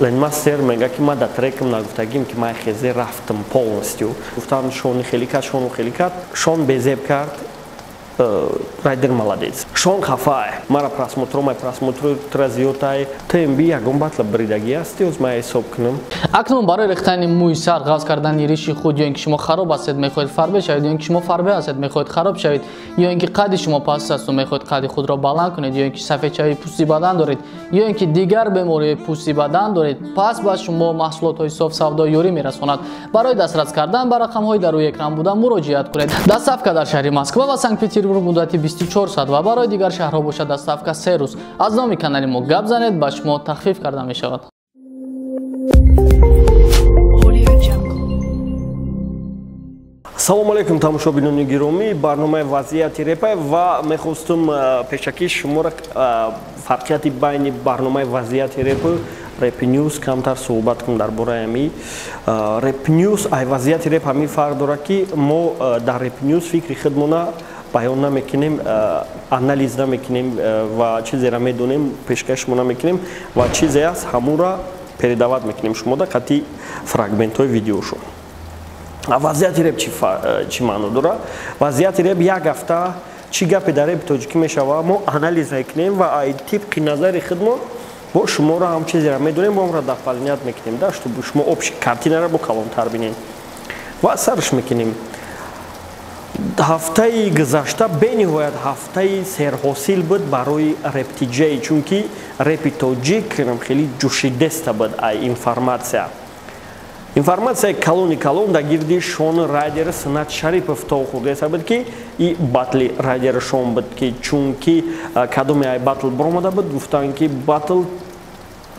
Ленмастер мега, ки ман дар трекам нагуфтагим, ки ман хезе рафтам полностью. Гуфтан, Шони хеле кард, Шону хеле кард, Шон безеб кард. Райдер молодец. Шон хафай мара просмотро, май просмотро тра зиёдтай. ТМБ ягон батла бридагӣ ҳасти, оз ман ҳисоб кунам. Акнун барои рехтани мӯи сар, ғафз кардани риши худ, ё ин ки шумо хароб ҳастед, мехоҳед фарбе шавед, ё ин ки шумо фарбе ҳастед, мехоҳед хароб шавед, ё ин ки қадди шумо паст асту мехоҳед қадди худро баланд кунед, ё ин ки сафедшавии пӯсти бадан доред, ё ин ки дигар бемориҳои пӯсти бадан доред, пас ба шумо маҳсулотҳои Софсавдо ёрӣ мерасонад. Барои дастрас кардан ба рақамҳои дар рӯи экран буда муроҷиат кунед. Доставка дар шаҳри Москва ва Санкт Петербург муддати 24 соат ва барои дигар шаҳрҳо бошад, доставка 3 рӯз. Аз номи канали мо гап занед, ба шумо тахфиф карда мешавад. Audio Jungle. Салому алейкум, тамошобинони гиромӣ! Барномаи «Вазъияти репа», ва мехостум пешакӣ шуморо фарқияти байни барномаи «Вазъияти репу» «Репнюс» камтар суҳбат кунам дар бораи ҳами «Репнюс». Ай «Вазъияти реп» ҳамин фарқ дорад, ки мо дар «Репнюс» фикри худмона баён намекунем, анализ намекунем ва чизеро медонем, пешкаш шумо намекунем ва чизе аст, ҳамура передавать мекунем шумода қати фрагментҳои видеошон. «Вазъияти реп» чӣ маъно дорад? «Вазъияти реп» як ҳафта чӣ гапе дар репи тоҷикӣ мешава, мо анализ мекунем ва тибқи назари худмон бо шуморо ҳам чизеро медонем, бо онро дополнять мекунем, да, чтобы шумо общий картинаро бо калонтар бинем. Ва сарш мекунем. Ҳафтаи гузашта бениҳоят ҳафтаи серҳосил буд барои рептиҷей, чунки репи тоҷик хеле ҷӯшидеста буд. Ай информация, информатсияи калони калон дар гирди Шон, Райдер, Сунат Шарипов то хурдеса буд, ки и батли Райдер Шон буд, ки чунки кадоме ай батл баромада буд, гуфтанд, ки батл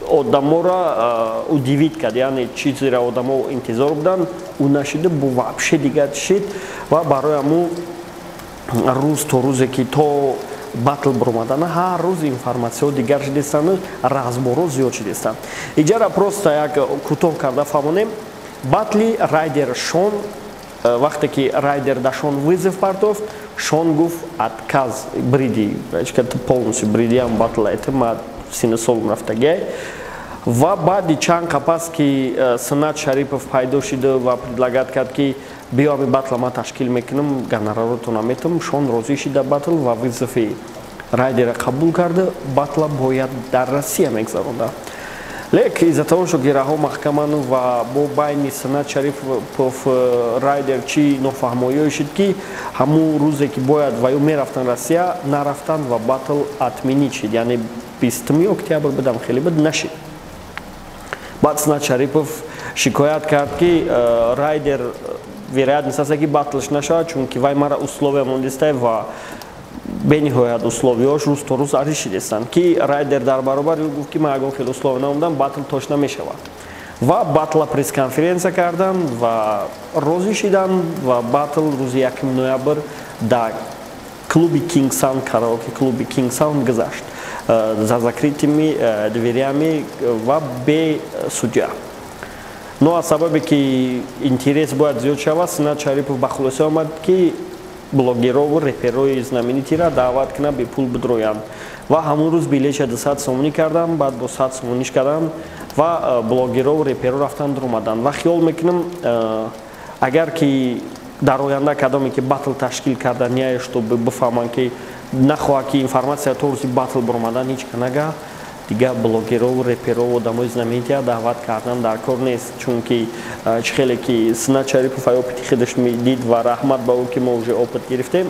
одаморо удивить кард, яъне чизеро одамо интизор буданд, ӯ нашида, бо вообще дигар шид. Ва барои ҳамун рӯз то рӯзе ки то батл баромадана, ҳар рӯз информатсияҳо дигар шидестану разборҳо зиёд шидестанд. Иҷара просто як кӯтоҳ карда фаҳмонем. Батли Райдер Шон, вақте ки Райдер да Шон вызов партофт, Шон гуфт: «Отказ, бриди, полностью бридиам батла, это ма сину солум рафтагиай». Ва баъди чанд қапас ки Сунат Шарипов пайдо шиду ва предлагать кард, ки биё, ами батла ман ташкил мекунам, гонораротона метам, Шон розӣ шида батл ва вызови Райдера қабул карда. Батла бояд дар Россия мегзаронда, лек из-за того, что гираҳо маҳкаману ва бо байни Сунат Шарипов, Райдер чӣ нофаҳмоиё шид, ки ҳамун рӯзе ки бояд ва ё мерафтанд Россия, нарафтанд ва батл отменить шид, яъне 20 октябр будам, хеле буд, нашид. Баъд Сунат Шарипов шикоят кард, ки Райдер вероятность аст, ки батлш нашавад, чунки вай мара условия мондистай ва бениҳоят условияш рӯз то рӯз арзиш шидестанд, ки Райдер дар баробари ӯ гуфт, ки ман ягон хел условия намудам, батл тош намешавад. Ва батла пресс-конференсия карданд ва розӣ шиданд ва батл рӯзи 1 ноябр дар клуби Кинг Sound, караоке клуби Кинг Sound гузашт за закрытыми дверями ва бе судья. Но аз сабабе ки интерес бояд зиёд шавад, Сунат Шарипов ба хулоса омад, ки блогерову реперои знаменитира даъват кунад, бепул бидроянд. Ва ҳамон рӯз билетша 200 сомонӣ кардам, баъд бо 100 сомониш кардам ва блогерову реперо рафтан, дуромаданд. Ва хиёл мекунам, агар ки дар оянда кадоме ки батл ташкил карда, чтобы бифаҳманд, ки нахоҳад, ки информатсия то рӯзи батл баромадан ҳеҷ канага дигар блогерову реперову одамои знаменития даъват кардан дар кор нест, чунки чӣ хеле ки Сунат Шарипов ай опыти худаш дид ва раҳмат ба ӯ, ки мо уже опыт гирифтем,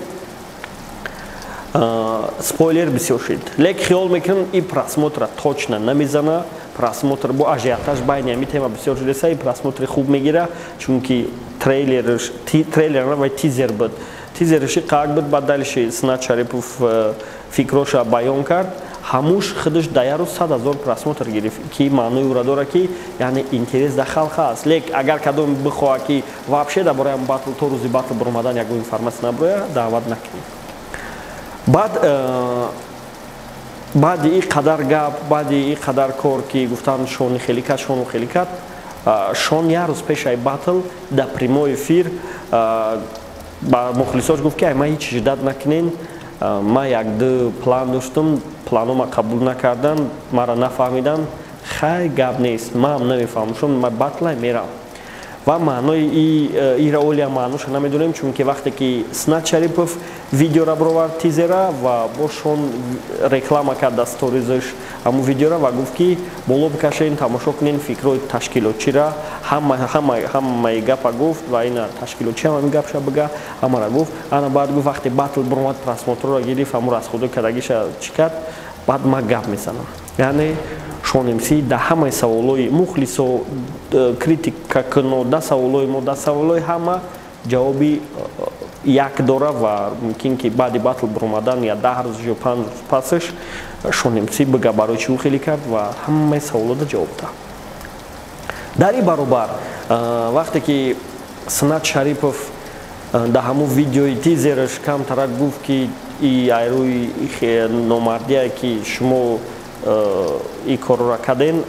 спойлер бисёр шид. Лек хиёл мекунам, и просмотра точно намезана. Просмотр бо ажиотаж байни ҳами тема бисёр шудеса, и просмотри хуб мегира, чунки трейлер вай тизер буд, тизериши қак буд. Баъд дальше Сунат Шарипов фикроша баён кард, ҳамуш худаш да як рӯз 100 000 просмотр гирифт, ки маънои ӯра дорад, ки яъне интерес дар халқ ҳаст. Лек агар кадом бихоҳад, ки вообще дар бораи батл то рӯзи батл баромадан ягон информатсия наброя, даъват накунед. Баъд баъди и қадар гап, баъди и қадар кор, ки гуфтанд, Шони хеле кард, Шону хеле кард, Шон як рӯз пешаи батл дар прямой эфир ба мухлисош гуфт, ки ай ман ҳеҷ ждать накунен, ман як-ду план доштум, планома қабул накардан, маро нафаҳмидан, Хай, гап нест, ман намефаҳмам, шон ма батлай мерам ва маънои ира олия маъноша намедонем, чунки вақте ки Снат Шарипов видеора бировард, тизера, ва бо Шон реклама кард дар сторизаш ҳамун видеора ва гуфт, ки боло бикашен, тамошо кунен фикрҳои ташкилотчира. Ҳамаи гапа гуфт ва ина ташкилотчи ҳам ҳамин гапша бига, ҳамара гуфт. Ана баъд гуфт, вақте батл биромад, просмотрро гирифт, ҳамун расходо кардагиша чӣ кард, баъд ма гап мезанам. Яъне Шон МС дар ҳамаи саволҳои мухлисо, критика куно, да саволҳои мо, да саволҳои ҳама ҷавоби як дора. Ва мумкин ки баъди батл биромадан я 10 рӯз ё 5 рӯз пасаш Шон МС бига, барои чӣ ӯ хеле кард ва ҳамаи саволода ҷавоб да. Дар ин баробар, вақте ки Сунат Шарипов дар ҳамун видеои тизераш камтарак гуфт, ки и айрӯи номардие, ки шумо и корро карден,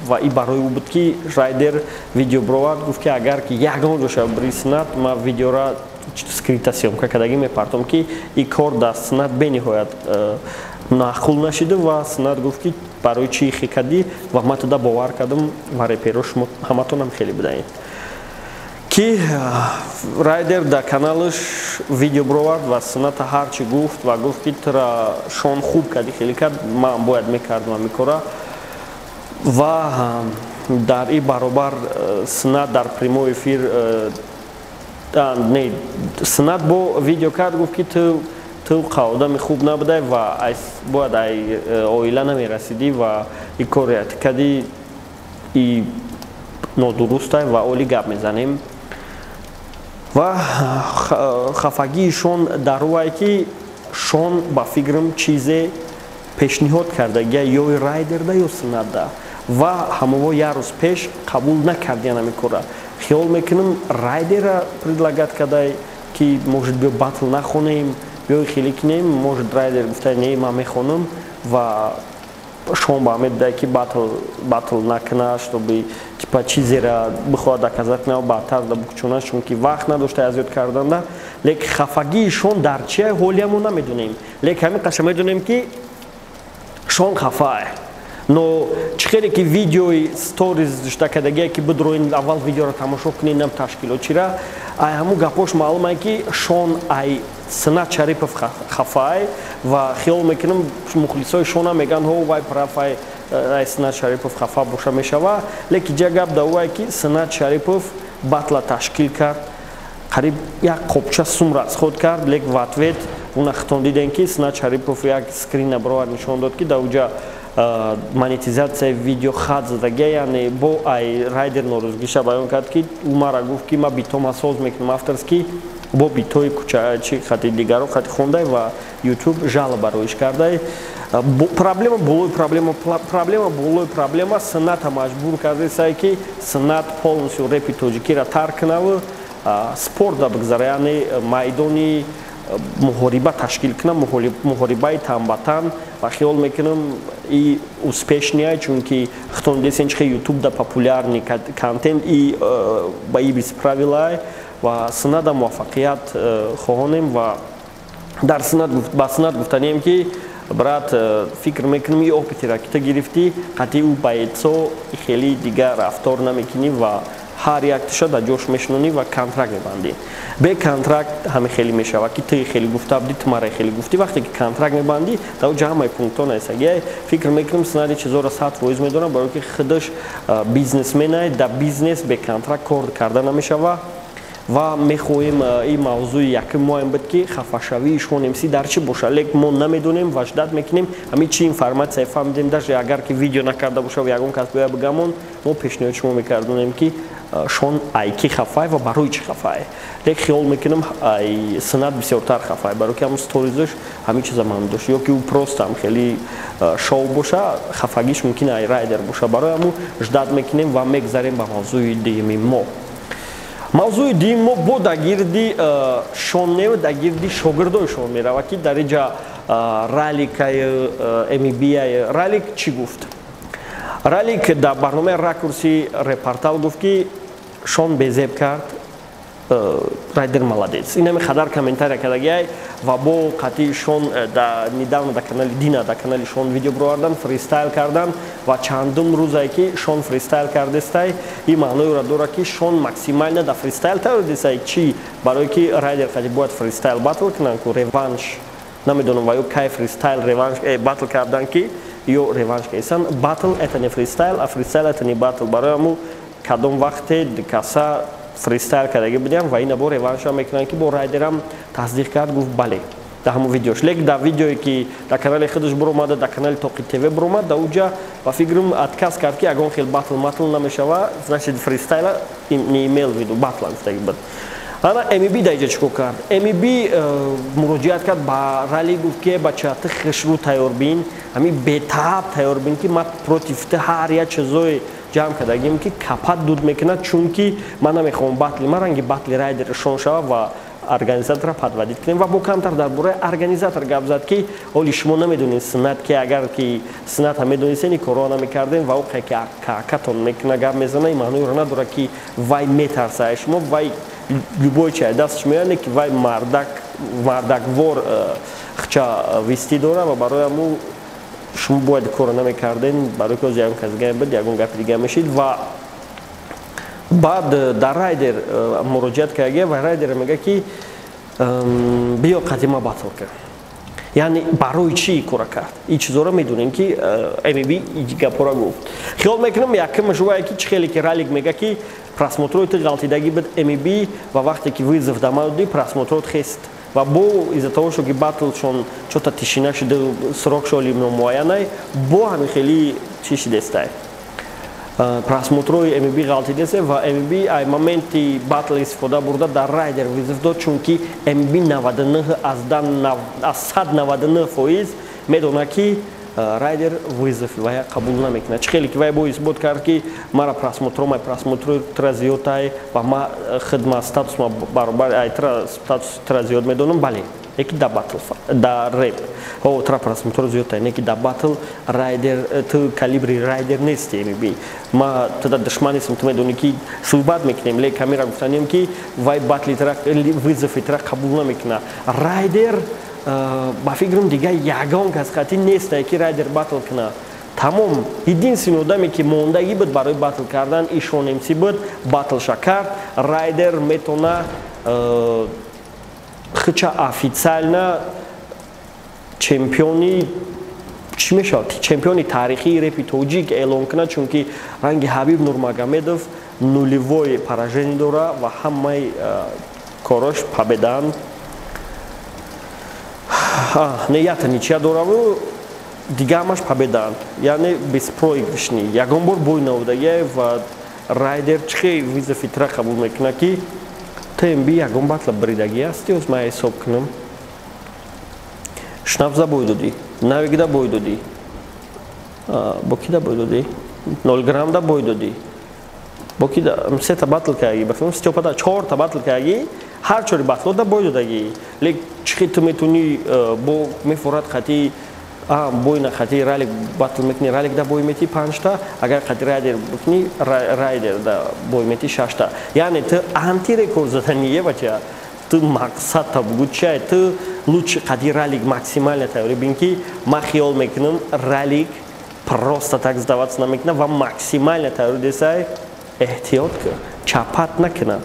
ва и барои ӯ буд, ки Райдер видео бировард, гуфт, ки агар ки ягон ҷоша бри Сунат, ма видеора скрыто съёмка кардагӣ мепартом, ки и кор дар Сунат бениҳоят маъқул нашиду. Ва Сунат гуфт, ки барои чӣ хе кардӣ ва ман туда бовар кардам ва реперо шумо ҳаматонам хеле будаед, ки Райдер дар каналаш видео бировард ва Суната ҳарчи гуфт ва гуфт, ки тура Шон хуб кардӣ, хеле кард, ман бояд мекардам ҳамин кора. Ва дар ин баробар Сунат дар прямой эфир, не, Сунат бо видео кард, гуфт, ки ту одами хуб набудай ва бояд ай оила намерасидӣ ва и кори кардӣ, и нодурустай. Ва оли гап мезанем. Ва хафагии Шон дар рӯае, ки Шон ба фикрам чизе пешниҳод кардагия ё Райдерда, ё Сунатда, ва ҳамово як рӯз пеш қабул накардиян ҳамин кора. Хиёл мекунам, Райдера предлагать кардай, ки может, биё, батл нахонем, биёй, хеле кинем. Может, Райдер гуфта, не, ман мехонам, ва Шон ба ҳамин дай, ки батл накуна, чтобы типа чизера бихоҳад доказать кунад, баъдтар да букчуна, чунки вақт надошта аз ёд карданда. Лекин хафагии Шон дар чия, ҳолия мо намедонем, лекин ҳамин қаша медонем, ки Шон хафае. Но чӣ хеле ки видеои сторис дошта кардагие, ки бидроин, аввал видеоро тамошо кунед, нам ташкилотчира, ай ҳамун гапош маълумае, ки Шон ай Сунат Шарипов хафай. Ва хиёл мекунам, мухлисои Шона мегӯянд, ҳо, вай прав, ай Сунат Шарипов хафа боша мешава. Лекин ҷа гап да вай, ки Сунат Шарипов батла ташкил кард, қариб як қопча сум расход кард, лек в ответ уна хитон дидем, ки Сунат Шарипов як скрина бировард, нишон дод, ки дар уҷа монетизатсияи видео хат задагия. Яъне бо ай Райдер норӯзгиша баён кард, ки ӯ мара гуфт, ки ма битома соз мекунам авторский, бо битои кучачи хати дигаро хати хондай ва Ютуб жалоба роиш кардай. Проблема болои проблема, проблема болои проблема. Суната маҷбур кардесай, ки Сунат полностью репи тоҷикиро тарк кунаву спорта бигзара, яъне майдони муҳориба ташкил кунам, муҳорибаи тан ба тан. Ва хиёл мекунам, и успешный, чунки хитон десен, чихе Ютуб да популярный контент и ба и без правилай. Ва Сунада муваффақият хоҳонем ва дар Сунат, ба Сунат гуфтанием, ки брат, фикр мекунам, и опытера ки ту гирифтӣ, қатъи ӯ боецо хеле дигар рафтор намекунӣ ва ҳар якташа дар ҷош мешунонӣ ва контракт мебандӣ. Бе контракт ҳаме хеле мешавад, ки ту хеле гуфта будӣ, ту мара хеле гуфтӣ. Вақте ки контракт мебандӣ, дар ҷа ҳамаи пунктҳо наисагия. Фикр мекунам, Сунати чизоро 100% медонам, барое ки худаш бизнесменай, дар бизнес бе контракт кор карда намешава. Ва мехоҳем, ин мавзӯи якум моем буд, ки хафашавии Шон МС дар чӣ боша, лек мо намедонем ва ждать мекунем ҳамин чӣ информатсия фаҳмидем. Даже агар ки видео накарда боша ва ягон кас биёя бигамон, мо пешниҳод шумо мекардонем, ки Шон ай ки хафай ва барои чӣ хафай. Лек хиёл мекунам, ай Сунат бисёртар хафай, барои ки ҳамун сторизаш ҳамин чиза ман дошт, ё ки ӯ просто ҳам хеле шоу боша, хафагиш мумкин ай Райдер боша. Барои ҳамун ждать мекунем ва мегзарем ба мавзӯи дуюми мо. Мавзӯи дуюми мо бо дар гирди Шон, дар гирди шогирдои Шон меравад, ки дар инҷа Раликай мбай. Ралик чӣ гуфт? Ралик дар барномаи «Ракурси» репортал гуфт, ки Шон безеб кард. Райдер молодец. Инами хадар комментария кардагиай. Ва бо қатъи Шон да недавно да канали Дина, да канали Шон видео бировардан, фристайл кардан. Ва чандум рӯзае, ки Шон фристайл кардестай, ин маъноеро дорад, ки Шон максимально да фристайл тайёр дестай. Чӣ барое ки Райдер қати бояд фристайл батл кунанд ку реванш. Намедонам, ва ё кай фристайл реванш батл кардан, ки ё реванш кайсан. Батл — это не фристайл, а фристайл — это не батл. Барои ҳаму кадом вақте каса фристайл кардагӣ будем ва ина бо реванша мекунанд, ки бо Райдерам тасдиқ кард, гуфт бале дар ҳамон видеош. Лекин дар видеое, ки дар канали худаш буромада, дар канали Тоқи ТВ буромад, дар уҷа ба фикрам отказ кард, ки ягон хел батл матл намешава, значит, фристайла не имел в виду, батла гуфтагӣ буд. Ана МБ дар иҷа чӣ кор кард? МБ муроҷиат кард ба Рали, гуфт, ки бача, ту хушрӯ тайёр бин, ҳамин бетааб тайёр бин, ки ман против ту ҳар як чизое ҷамъ кардагим, ки капат дуд мекунад, чунки ман намехоҳам батли ман ранги батли Райдер Шон шава ва организатора подводить кунем. Ва бо камтар дар бораи организатор гап зад, ки ҳоли шумо намедонед суннат, ки агар ки сунната медонистен, ин корро намекардем. Ва оқе ки какатон мекуна, гап мезана, ин маъноеро надорад, ки вай метарса шумо. Вай любой чай дастш меояне, ки вай мардак мардаквор хча вести дора. Ва барои ҳаму шумо бояд корро намекарден, барои ки оз ягон кас дига буд, ягон гапи дига мешид. Ва баъд дар Райдер муроҷиат карда ва Райдер мега, ки биё қадима батл кар. Яъне барои чӣ кора кард, ин чизоро медонем, ки МБ гапора гуфт. Хиёл мекунам, якумаш вае, ки чӣ хеле ки Ралик мега, ки просмотрои ту ғалтидагӣ буд, МБ, ва вақте ки вызов дама додӣ, просмотрот хест. Ва бо из-за того, что ки батлшон чота тишина шуда, срок шоли номуайянай, бо ҳамин хели чӣ шидестай, просмотрои МБ ғалтидесе. Ва МБ ай моменти батл истифода бурда, дар Райдер вызов дод, чунки МБ 99 аз 199% медонад, ки Райдер вызов вая қабул намекунад. Чӣ хеле ки вай бо исбот кард, ки мара просмотро май просмотрои тра зиёдтай ва ма хидма статусма баробар ай тра статус тра зиёд медонам. Бале, яки да батл, да реп о тра просмотро зиёдтай, не ки да батл Райдер ту калибри Райдер нести. МБ, ма туда душман нестам, ту медонӣ, ки суҳбат мекунем, лек камера гуфтанем, ки вай батли тра, вызови тра қабул намекунад. Райдер ба фикрам, дига ягон кас қатӣ нестае, ки Райдер батл кунад. Тамом, единственный одаме, ки мондагӣ буд барои батл кардан, ишон МС буд, батлша кард. Райдер метона хича официально чемпиони чӣ мешавад, чемпиони таърихии репи тоҷик эълон кунад, чунки ранги Ҳабиб Нурмагомедов нулевой поражение дора ва ҳамаи корош победаанд. Не, ята ничья дораву, дига ҳамаш победаанд, яъне беспроигрышный, ягон бор бой навудагия. Ва Райдер чӣ вызови тра қабул мекунад, ки ТМБ ягон батла бридагӣ ҳасти? Оз ман ҳисоб кунам: Шнапза бой додӣ, Навигда бой додӣ, бо кида бой додӣ, Нолграмда бой додӣ, бо кида сета батл кардагӣ, ба фикрам Стёпада чорта батл кардагӣ, ҳар чори батлода бой додагӣ. Лек чӣ ту метавонӣ бо мефорад хати бойна хати Ралик батл мекунӣ, Ралик да бой метӣ панҷта, агар хати Райдер бикунӣ, Райдер да бой метӣ шашта. Яъне ту антирекорд задание, бача. Ту мақсадта бугу чай, ту лучше қади Ралик максимально тайёрӣ бин, ки ман хиёл мекунам, Ралик просто так сдаваться намекунад ва максимально тайёрӣ десай. Эҳтиёт кун, чапат накунад,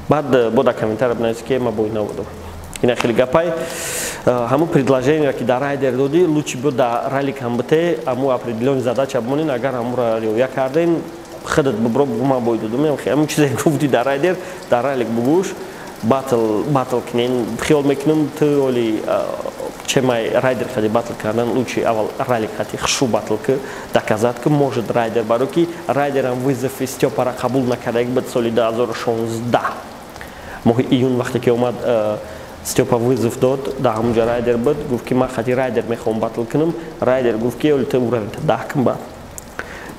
баъд бо дар комментария бинависӣ, ки ман бой набудам. Ина хеле гапай. Ҳамун предложение, ки дар Райдер додӣ, лучше бо дар Ралик ҳам бите, ҳамун определённый задача бимонин. Агар ҳамура риоя кардем, худат бибро, бугу ман бой додум. Ҳамун чизе гуфти дар Райдер, дар Ралик бугӯш, батл батл кунен. Хиёл мекунам, ту оли чемай Райдер хади батл кардан, лучше аввал Ралик хати хушу батл ки доказать, ки может Райдер, баро ки Райдерам вызови Стёпара қабул накардаги буд соли 2016 моҳи июн, вақте ки омад Стёпа вызов дод, дар ҳамунҷа Райдер буд, гуфт, ки ман хати Райдер мехоҳам батл кунам. Райдер гуфт, ки оли ту уровень даҳ кун. Баъд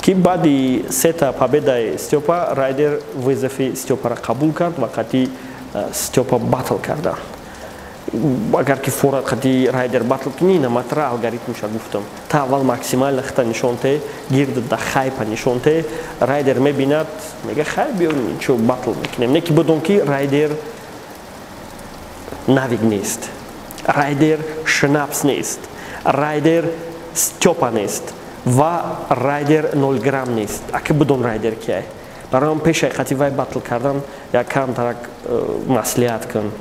ки баъди сета победаи Стёпа, Райдер вызови Стёпара қабул кард ва қати Стёпа батл карданд. Агар ки фора қади Райдер батл кунӣ, наматра алгоритмша гуфтам, та аввал максимально хита нишон те, гирд да хайпа нишон те. Райдер мебинад, мега: «Хай, биё, чо батл мекунем». Не ки бидон, ки Райдер Навик нест, Райдер Шнапс нест, Райдер Стёпа нест ва Райдер 0 грамм нест. Аки бидон, Райдер киай. Барои он пешаи қати вай батл кардан як камтарак маслиҳат кун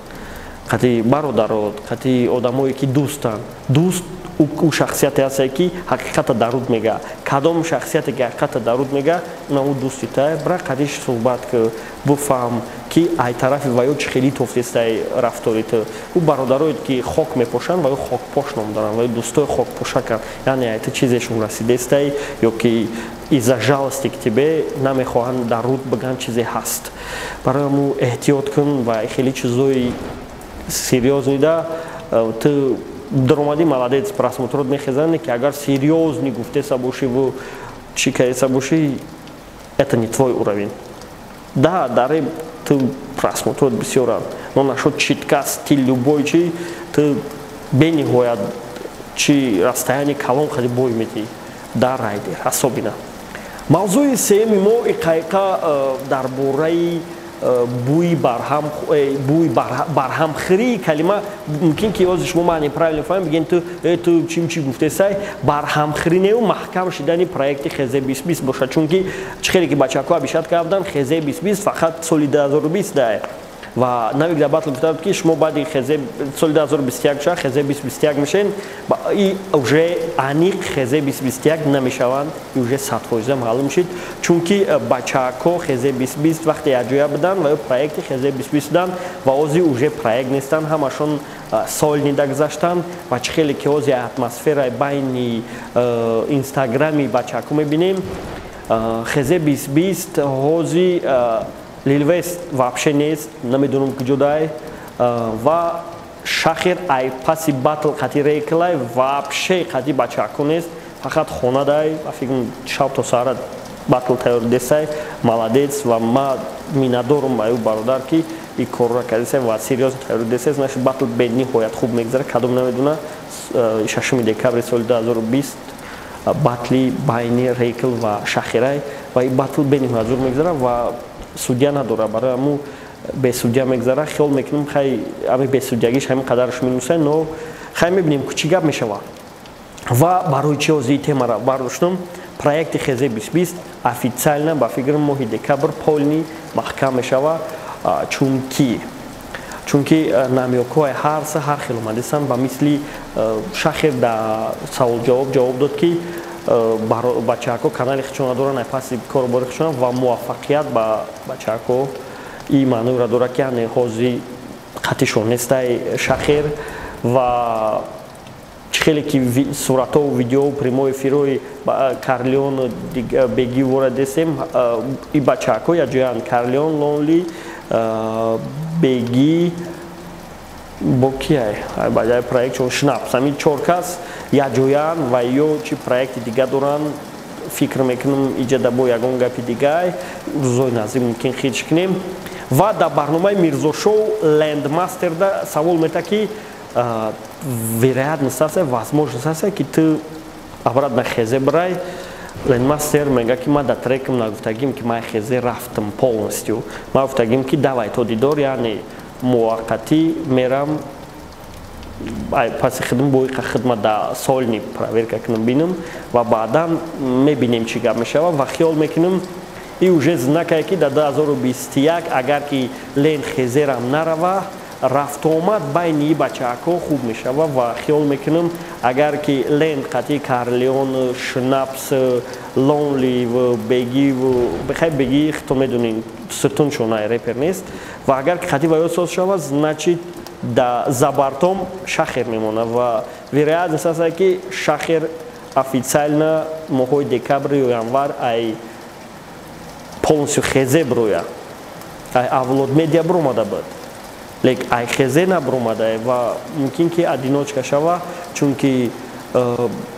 қати бародарот, қати одамое ки дӯстанд. Дӯст ӯ шахсияте ҳастае, ки ҳақиқата даруд мега. Кадом шахсияте ки ҳақиқата даруд мега, унаму дӯсти тай. Бира, қадиш суҳбат ки, буфаҳм, ки ай тарафи ваё чӣ хеле тофтестай рафтори ту. Ӯ бародарое ки хок мепошанд, ваё хокпош ном доранд, ваё дӯстои хокпошаканд. Яъне ай ту чизешон расидестай ё ки из-за жалости к тебе намехоҳанд дар руд биган, чизе ҳаст. Барои ҳаму эҳтиёт кун ва хеле чизои серьёзный да ту даромадӣ, молодец, просмотрот мехезане, ки агар серьёзный гуфтеса бошиву чӣ кардеса бошӣ, это не твой уровень. Да, даре ту просмотрот бисёранд, но нашод читка, стиль, любой чи, ту бениҳоят чи расстояние калон хади бой метӣ дар Райдер особенно. Мавзӯи сеюми мо иқайқа дар бораи бӯи барҳам, бӯи барҳамхӯрии калима. Мумкин ки ози шумо маъни правильно фаҳм биген: Ту чим чи гуфтесай?» Барҳамхӯрӣ неу, маҳкам шидани проекти хз 2020 бошад, чунки чӣ хеле ки бачаҳако обещать карданд, хз 2020 фақат соли 2020 дае. Ва Навик дар батл гуфта буд, ки шумо баъди хз соли 2021 ша хз 2021 мешен. И уже аниқ хз 2021 намешаванд, и уже 100% маълум шид, чунки бачаҳако хз 2020 вақте якҷоя буданд ва ё проекти хз 2020 буданд ва ози уже проект нестанд, ҳамашон сольный да гузаштанд. Ва чӣ хеле ки ози атмосфераи байни инстаграми бачаҳако мебинем, хз 2020 ҳози Лилвест вообще нест, намедонам куҷо дай, ва Шахир ай паси батл қати Рейклай вообще қати бачаҳако нест, фақат хона дай. Ба фикрам, шаб то саҳара батл тайёр десай. Молодец, ва ма миннатдорум ба ӯ бародар, ки и корро кардесай ва серьёзно тайёр десай. Значит, батл бениҳоят хуб мегзара. Кадом намедона, 6 декабри соли 2020 батли байни Рейкл ва Шахирай ва и батл бениҳоят зур мегзара ва судья надора, барои ҳаму бесудья мегзара. Хиёл мекунем, хай, ами бесудьягиш ҳамин қадарш минусай, но хай, мебинем, чӣ гап мешавад. Ва барои чи ҳозир темара бардоштам? Проекти хз 2020 официально, ба фикрам, моҳи декабр полный маҳкам мешава, чунки намёкҳои ҳар се ҳар хел омадесанд. Ба мисли Шахер дар саволҷавоб ҷавоб дод, ки бачаҳако канали худшон надоранд, ай паси корубори худшон ва муваффақият ба бачаҳако и маъноеро дорад, ки яъне ҳозир қатишон нестай Шахер. Ва чӣ хеле ки суратҳову видео, прямой эфирҳои Карлеон, Бегивора десем, и бачаҳако якҷоянд: Карлеон, Лонли, Беги, бо кияй баҷаи проектшон, Шнапс, ҳамин чор кас якҷоянд. Ва ё чӣ проекти дига доранд, фикр мекунам, иҷада бо ягон гапи дигай рӯзои наздик мумкин хич кунем. Ва дар барномаи Мирзошоу Лендмастерда савол мета, ки вероятность аст, возможность аст, ки ту обратно хезе бирай. Лендмастер мега, ки ман дар трекам нагуфтагим, ки ман хезе рафтам полностью, ман гуфтагим, ки давай то дидор, яъне муваққатӣ мерам паси хидм, боиқа хидмат да сольный проверка кунам, бинам ва баъдан мебинем, чӣ гап мешавад. Ва хиёл мекунам, и уже знакае, ки дар 2021, агар ки Ленд хезерам нарава, рафтуомад байни бачаҳако хуб мешава. Ва хиёл мекунам, агар ки Ленд қатъи Карлеон, Шнапс, Лонли, Беги, хай, Беги хто медонем, сутуншона репер нест, ва агар ки қатъи ваё соз шава, значит, да за бортом Шахер мемонад. Ва вероятность аст, ки Шахер официально моҳои декабр ё январ ай полностью хезе броя. Ай Авлод Медиа бромада буд, лек ай хезе набромада ва мумкин ки одиночка шава, чунки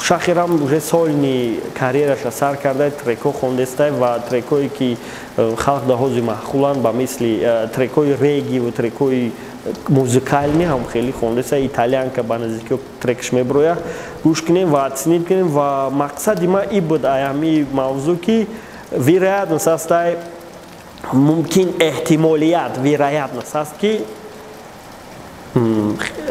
Шахерам уже сольный карьераша сар карда, треко хондестай ва трекое ки халқ да ҳози маъқуланд, ба мисли трекои регги ва трекои музыкальный ҳам хеле хондеса. «Итальянка» ба наздикиё трекш меброя, гӯш кунем ва оценить кунем. Ва мақсади ма и буд, аями мавзӯъ, ки вероятность ҳастай, мумкин, эҳтимолият, вероятность ҳаст, ки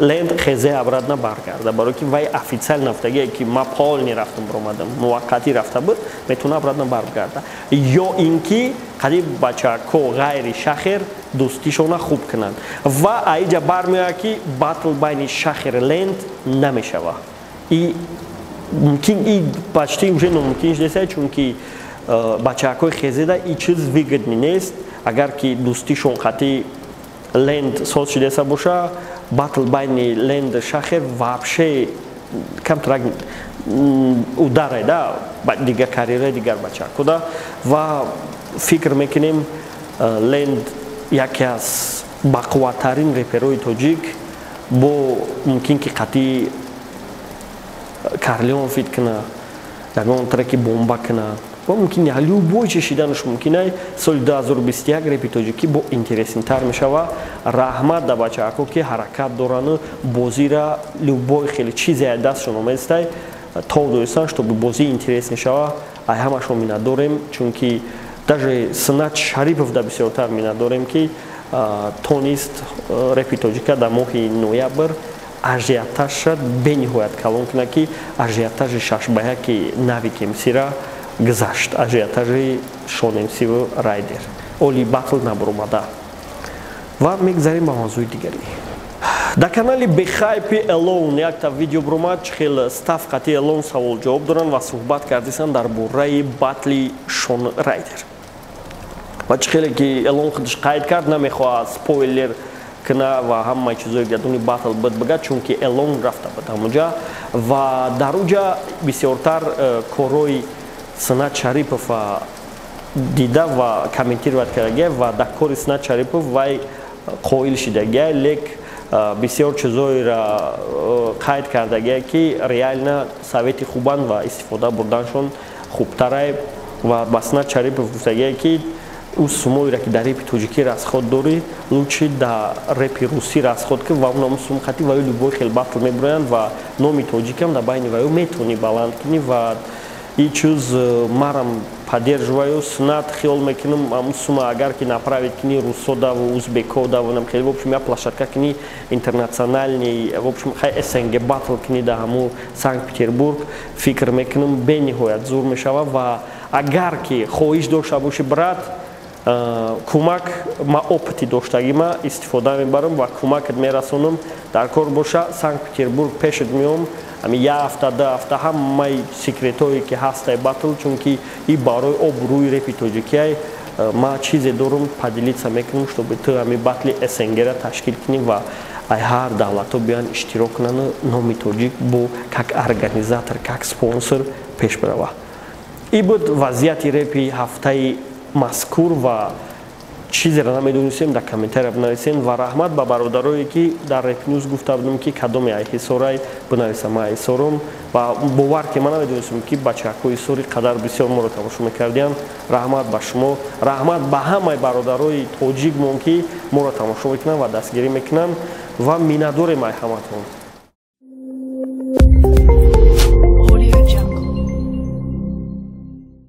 Ленд хезе обратно баргарда, барое ки вай официально нафтагие, ки ма полный рафтам, баромадам, муваққатӣ рафта буд, метавона обратно баргарда ё ин ки қариб бачако ғайри Шахер дӯстишона хуб кунанд. Ва аиҷа бармеояд, ки батл байни Шахер Ленд намешава. И мумкин, и почти уже номумкин шудеса, чунки бачаҳакои хезеда и чиз выгодный нест. Агар ки дӯстишон қатъи Ленд соз шудеса боша, батл байни Ленд Шахер вообще камтарак ударе да дигар карьераи дигар бачаҳакода. Ва фикр мекунем, Ленд яке аз бақувваттарин реперои тоҷик, бо мумкин ки қатъи Карлеон фит куна, ягон треки бомба куна ва мумкин любой чи шиданаш мумкин. Соли 2021 репи тоҷикӣ бо интересный тар мешава. Раҳмат да бачаҳако, ки ҳаракат дорану бозира любой хеле чизе дастшон омедистай, тов доистан, чтобы бозӣ интересный шава. Ай ҳамашон миннатдорем, чунки даже Сунат Шарипов да бисёртар миннатдорем, ки тонист репи тоҷика дар моҳи ноябр ажиотажша бениҳоят калон кунад, ки ажиотажи 6 ба 1 Навик МСира гузашт, ажиотажи Шон МСиву Райдер оли батл набуромада. Ва мегзарем ба мавзӯи дигарӣ. Дар канали Бехайпи Элон якта видео буромад, чӣ хел стаф қатъи Элон савол ҷавоб доранд ва суҳбат кардисанд дар бораи батли Шон Райдер. Ва чӣ хеле ки Элон худаш қайд кард, намехоҳад спойлер куна ва ҳамаи чизое гадуни батл буд бигад, чунки Элон рафта буд ҳамуҷа ва дар уҷа бисёртар корҳои Сунат Шарипова дида ва комментировать кардагия ва дар кори Сунат Шарипов вай қоил шидагия, лек бисёр чизоеро қайд кардагия, ки реально совети хубанд ва истифода бурданшон хубтарай. Ва ба Сунат Шарипов гуфтагия, ки ӯ сумоеро, ки дар репи тоҷикӣ расход дорӣ, лучше дар репи русӣ расход ки ва унам сум хати ваю любой хел батл мебуроянд ва номи тоҷикам дар байни ваю метавонӣ баланд кунӣ. Ва и чиз марам поддерживаю Сунат. Хиёл мекунам, ам сума агар ки направить кунӣ русодаву узбекодаву нам хеле, в общем, я площадка кунӣ интернациональный, в общем, хай СНГ батл кунӣ да ҳаму Санкт Петербург, фикр мекунам, бениҳоят зур мешава. Ва агар ки хоҳиш дошта бошӣ, брат, кӯмак, ма опыти доштагима истифода мебарам ва кӯмакат мерасонам. Дар кор боша, Санкт Петербург пешат меом, ами як ҳафта, 2 ҳафта ҳамаи секретое ки ҳастай батл, чунки и барои обрӯи репи тоҷикиай, ма чизе дорум, поделиться мекунам, чтобы ту ами батли СНГра ташкил кунӣ ва ай ҳар давлатҳо биёян, иштирок кунану номи тоҷик бо как организатор, как спонсор пеш бирава. И буд вазъияти репи ҳафтаи мазкур. Ва чизеро намедонистем, дар комментария бинависем. Ва раҳмат ба бародарое, ки дар Репнюз гуфта будем, ки кадоме ай Ҳисорай бинависам, ман Ҳисорум. Ва бовар ки ман намедонистем, ки бачаҳакои Ҳисори қадар бисёр моро тамошо мекардиянд. Раҳмат ба шумо, раҳмат ба ҳамаи бародарои тоҷикмон, ки моро тамошо мекунанд ва дастгирӣ мекунанд, ва миннатдорем ай ҳаматон.